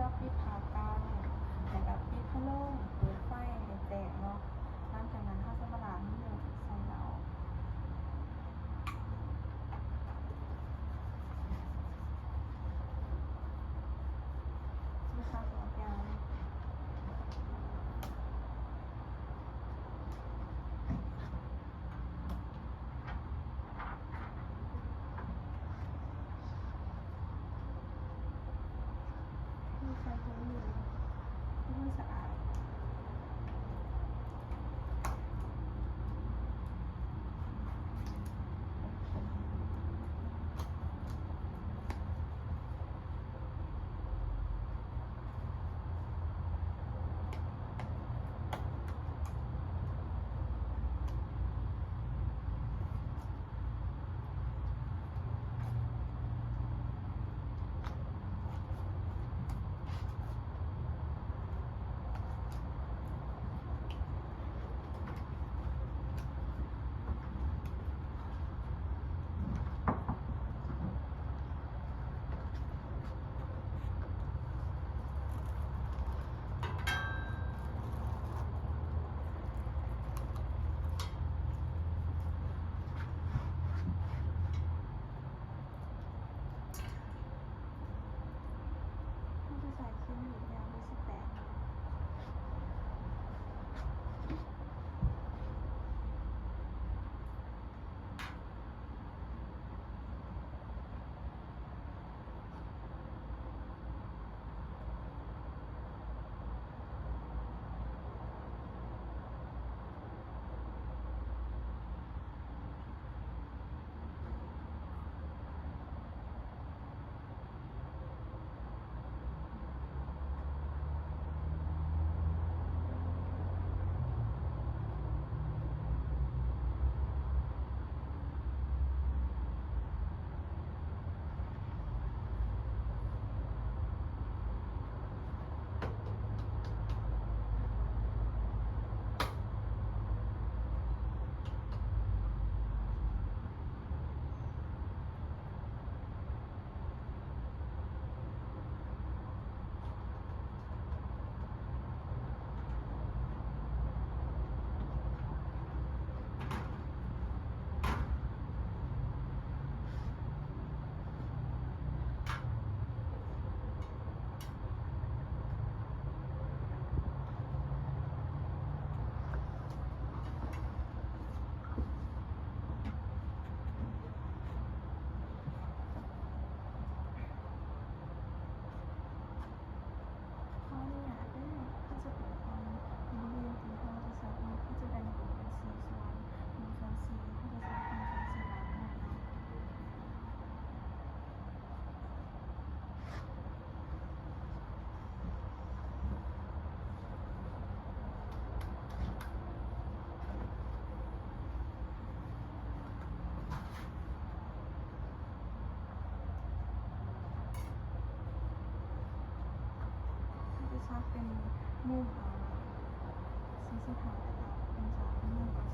ກໍປິດຝາເຕົາ ແລ້ວກໍປິດພັດລົມ ເປີດໄຟໃຫ້ແຈ້ງເນາະ. ຫຼັງຈາກນັ້ນເຮົາຈະມາລ້າງມືໃສ່ເຕົາ. ຂໍອະນຸຍາດເດີ ເຮົາຈະເປີດກ່ອນ ບໍລິເວນທີ່ເຮົາຈະຊັກເນາະ ເຮົາຈະແບ່ງເປັນສີ່ສ່ວນ ໜຶ່ງສ່ວນສີ່ ເຮົາຈະຊັກໜຶ່ງສ່ວນສີ່ບາດນວດເນາະ. ເຮົາຈະສັກເປັນມຸມ ເອີ ສີ່ສິບຫ້າ ແລ້ວກໍເປັນສາມມຸມ ກໍ